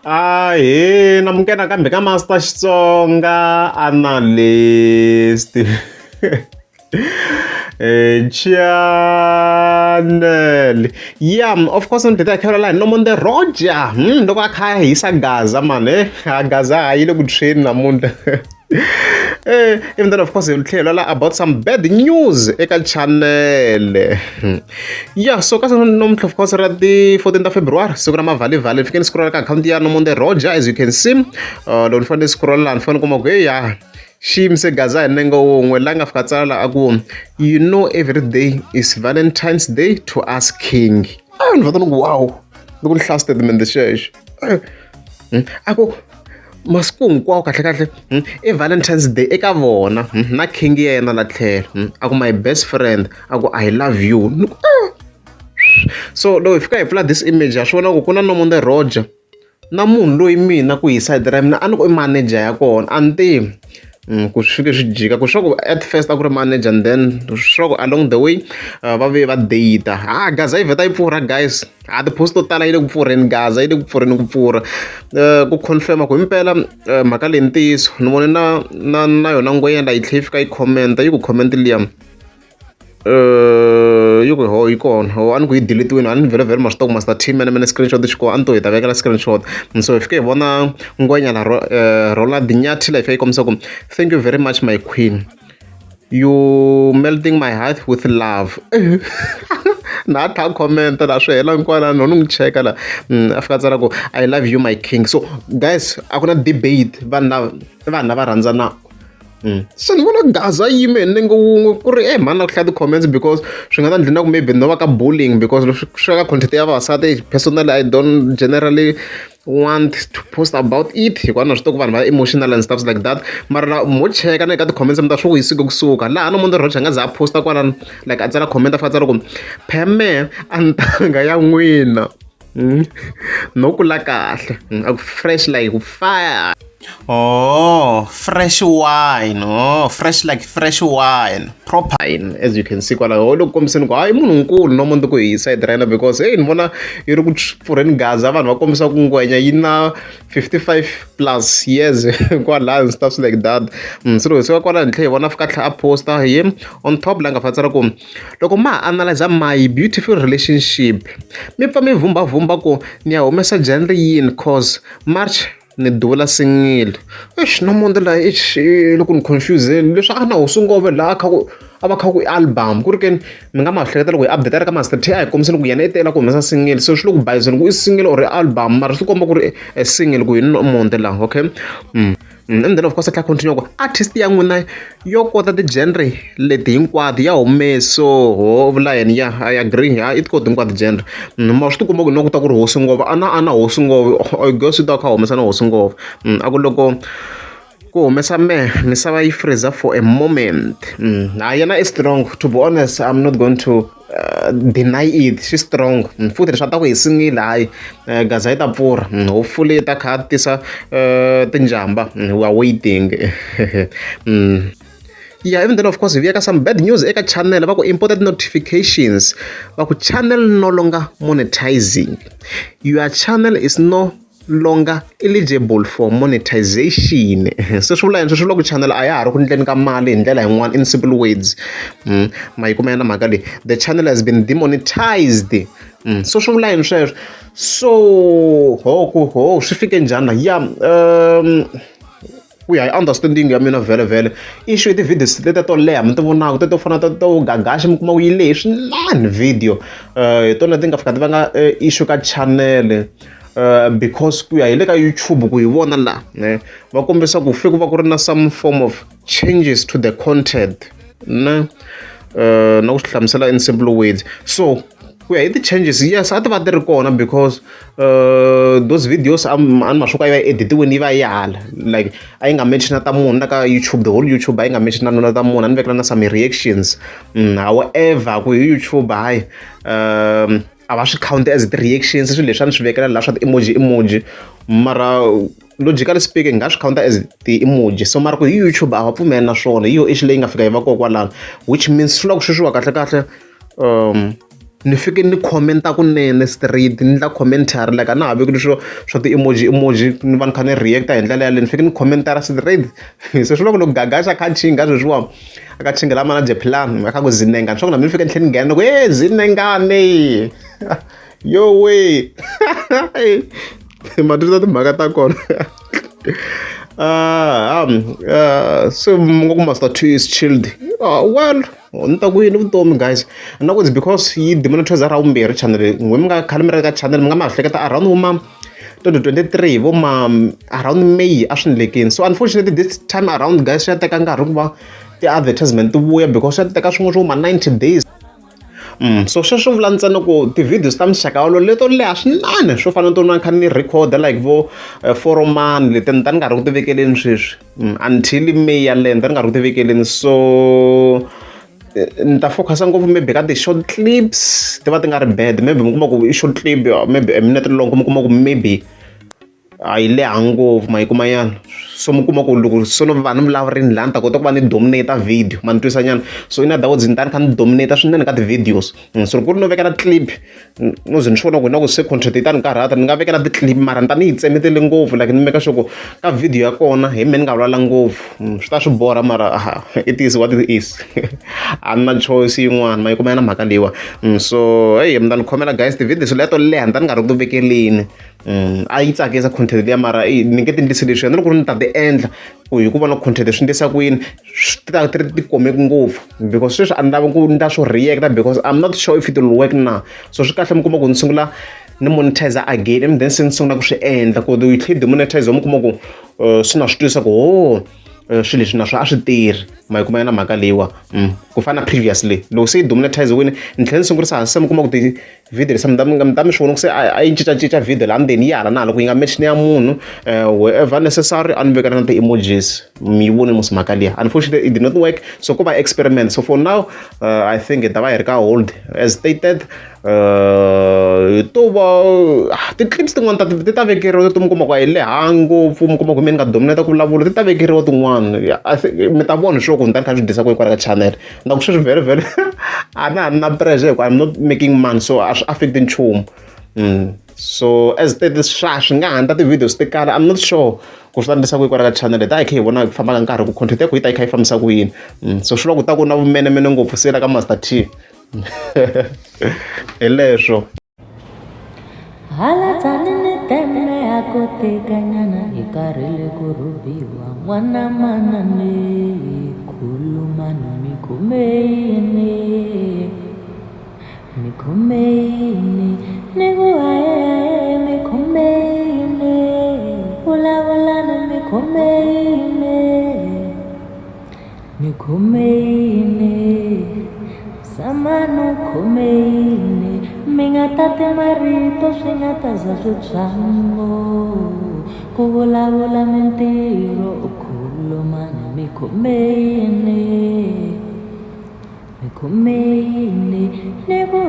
Ahee namukela nakambe ka Master Xitsonga Analyst channel ya of course ni ta kha la hi Nomonde Roger loko a kha a hisa Gaza mani a Gaza a yi le ku tshweni namuntlha even then of course hi tlhela la about some bad news eka channel ya so ka namuntlha of course ra ti 14 ta February siku ra mavhalivhali ni fike ni scroll ka akhawunti ya Nomonde Roger as you can see loko ni fanele ni scroll laha ni fanele ni kuma ku hey ya xi yimise Gaza hi nenge wun'we la nga fika tsala a ku you know every day is Valentine's Day to us king a ni vheta ni ku wow loko ni hlaya statement xexo a ku masiku hinkwawo kahlekahle i Valentine's Day eka vona na king yena la tlhelo a ku my best friend a ku I love you ni ku so loko hi fika hi pfula this image ha swi vona ku ku na Nomonde Roger na munhu loyi mina ku hi sayiti ra mina a ni ku i manager ya kona a ni tivi ku swi fike swi jika ku swa ku at first a ku ri manager and then swa ku along the way va vuye va date ha Gaza yi vheta yi pfurha guys a ti-post to tala yi le ku pfurheni Gaza yi le ku pfurheni ku pfurha ku confirm ku himpela mhaka leyi ntiyiso ni vone na na na yona ngwenya yi tlhela yi fika yi comment yi ku comment liya yi ku ho yi kona ho a ni ku yi delete-wini a ni vhele vhele ma swi tiva ku Master T mene mene screenshot xi kona a ni to hi ta vekela screenshot so hi fike hi vona ngwenya la Ronald Nyathi la yi fika yi kombisa ku thank you very much my queen you melting my heart with love na ha comment la swi hela kwalano no n'wi cheka la a fika a tsala ku I love you my king so guys a ku na debate vanhu lava i vanhu lava rhandzanaka se ni vona Gaza yi yime hi nenge wun'we ku ri mhani na ku hlaya ti-comments because swi nga ta ndlina ku maybe no va ka bullying because leswi swi ka content ya vavasati personally I don't generally want to post about it hikuva na swi tiva ku vanhu va emotional and stuff like that mara mo cheka na ka ti-comments mi ta swi ku yi suke kusuka laha Nomonde Roger a nga za a posta kwalano like a tsala comment a fika a tsala ku pheme a ntangha ya n'wina no kula kahle a ku fresh like fire oh fresh wine oh fresh like fresh wine proper as you can see kwalaho loko kombiseni ku hayi munhu nkulu Nomonde ku hi side ra yena because hey ni vona yi ri ku pfurheni Gaza vanhu va kombisa ku ngwenya yi na 55 plus years kwalaya and stuff like that se loko hi suka kwalano hi tlhela hi vona fika tlhela a posta hi on top la nga fa tsala ku loko ma ha analyze my beautiful relationship mi pfa mi vhumbavhumba ku ni ya humesa genre yini cause March ni duvula single eish Nomonde la eish loko ni confuse-ni leswi a na hosi ngove laha a kha ku a va kha ku i album ku ri ke ni mi nga ma hleketa loko hi update ri ka Master T a hi kombiseni ku yena i tela ku humesa single so swi le ku bayizeni ku i single or i album mara swi komba ku ri single ku hi Nomonde laha okay and then of course a tlhela continue ku artist ya n'wina yo kota ti-genre leti hinkwato ya humeso ho vula yena ya I agree ya i ti koti hinkwato genre ma swi tikomba ku no kota ku ri hosi ngove a na a na hosi ngove I guess u ta kha humesa na hosi ngove a ku loko ku humesa mehe misava yi freezer for a moment ha yena i strong to be honest I'm not going to deny it xi strong futhi leswi a ta ku hi single hayi Gaza yi ta pfurha hopefully yi ta kha tisa tinjamba we are waiting yeah even then of course hi vuya ka some bad news eka channel va ku important notifications va ku channel no longer monetizing your channel is no longer eligible for monetization se swi vula yini swi vula ku channel a ya ha ri ku endleni ka mali hi ndlela yin'wana in simple words ma yi kuma yena mhaka leyi the channel has been demonetized so swi vula yini sweswo so ho ku ho swi fike njhani ya ku ya hi understanding ya mina vhele vhele issue i ti-videos tete to leha mi ti vonaka te to fana to to gagaxa mi kuma ku yi lehe swinene video hi tona ti nga fika ti vanga issue ka channel because ku ya hi le ka YouTube ku hi vona la ne va kombisa ku fike ku va ku ri na some form of changes to the content na na ku swi hlamusela in simple words so ku ya hi ti-changes yes a ti va ti ri kona because those videos a ni ma swi ku a yi va yi edit-iwini yi va yi hala like a yi nga mention ta munhu na ka YouTube the whole YouTube a yi nga mention na ta munhu a ni vekela na some reactions however ku hi YouTube hayi a va swi count as ti-reactions swilo leswi a ni swi vekela laha swa ti-emoji emoji mara logically speaking nga swi count as ti-emoji so mara ku hi YouTube a va pfumeli na swona hi yo issue leyi nga fika yi va kona kwalano which means swi vula ku sweswiwa kahle kahle. Ni fike ni comment-a kunene straight ni endla commentary like a na ha veki leswo swa ti-emoji emoji ni va ni kha ni react-a hi ndlela yaleyo ni fike ni comment-a straight se swi vula ku loko Gagash a kha a chinga sweswiwa a ka chinga la manager plan a kha ku zinengani swa ku na mina ni fike ni tlhela ni nghena ni ku e zinengani yo we ma twisisa timhaka ta kona se mi nga ku Master T is chilled well ni ta ku yini vutomi guys na ku it's because yi demonetize ra vumbirhi channel n'we mi nga khale mi ri ka channel mi nga ma hleketa around vo ma 2023 vo ma around May a swi ndlekini so unfortunately this time around guys swi ya teka nkarhi ku va ti-advertisement ti vuya because swi ya teka swin'wana swo ma 90 days. So sweswo vula ntsena ku ti-videos ta muxaka wolowo leto leha swinene swo fana na to na kha ni record like vo foromani leti ni ta ni nga ri ku ti vekeleni sweswi until May ya lembe ni ta ni nga ri ku ti vekeleni so ni ta focus-a ngopfu maybe ka ti-short clips ti va ti nga ri bad maybe mi kuma ku i short clip maybe a minute long mi kuma ku maybe a yi leha ngopfu ma yi kuma nyana so mi kuma ku loko so no va ni vulavurini laha ni ta kota ku va ni dominate video ma ni twisa nyana so in other words ni ta ni kha ni dominate swinene ka ti-videos so loko ku ri no vekela clip no ze ni swi vona ku na ku se content yi ta ni karhata ni nga vekela ti-clip mara ni ta ni yi tsemetele ngopfu like ni make sure ku ka video ya kona hi mehe ni nga vulavula ngopfu swi ta swi borha mara it is what it is a ni na choice yin'wana ma yi kuma na mhaka leyiwa so heyi mi ta ni khomela guys ti-videos leto leha ni ta ni nga ri ku ti vekeleni. A yi tsakisa content liya mara ni nge ti endlisi leswiya na loko ku ri ni ta ti endla ku hi ku vona content swi endlisa ku yini swi ta ti ri ti kome ngopfu because sweswi a ni lavi ku endla swo react because I'm not sure if it will work na so swi kahle mi kuma ku ni sungula ni monetize again and then se ni sungula ku swi endla ku yi tlhela yi demonetize mi kuma ku swi na swi twisa ku ho swilo leswi na swona a swi tirhi ma yi kuma na mhaka leyiwa ku fana na previously loko se yi demonetize-wini ni tlhela ni sungurisa hansi se mi kuma ku ti video leswi mi ta mi ta mi swi vona ku se a yi cincacinca video laha ndzeni yi hala na hala ku yi nga match ya munhu wherever necessary a ni veka na ti-emojis mi yi vone mos mhaka liya unfortunately it did not work so ko va experiment so for now I think hi ta va hi ri ka hold as stated to va ti-clips tin'wani ta ti ta vekeriwa ti mi kuma ku a yi leha ngopfu mi kuma ku mi ni nga dominate ku vulavula ti ta vekeriwa tin'wana I think mi ta vona sure ku ni ta ni kha ni swi dyisa ku yini kwala ka channel na ku sweswi vhele vhele a na ha ri na pressure hi ku I'm not making money so a swi affect nchumu so as ti swa swi nga hundza ti-videos to kala I'm not sure ku swi ta endlisa ku yini kwala ka channel hi ta hi kha hi vona ku famba ka nkarhi ku content ya ku yi ta yi kha yi fambisa ku yini so swi vula ku ta ku na vumenemene ngopfu se la ka Master T hi leswo. Hala Tzaneen teme a ko tekanyana hi karhele ku rhubiwa n'wana manane khulumani mi khume yini mi khume yini ni ku haye haye mi khume yini vulavulani mi khume yini. Ni khome yini Zamani u khome yini Mi nga tati marito swi nga ta za swi tshwa Ku vulavula mintirho u khulumani mi khome yini Mi khome yini Ni ku.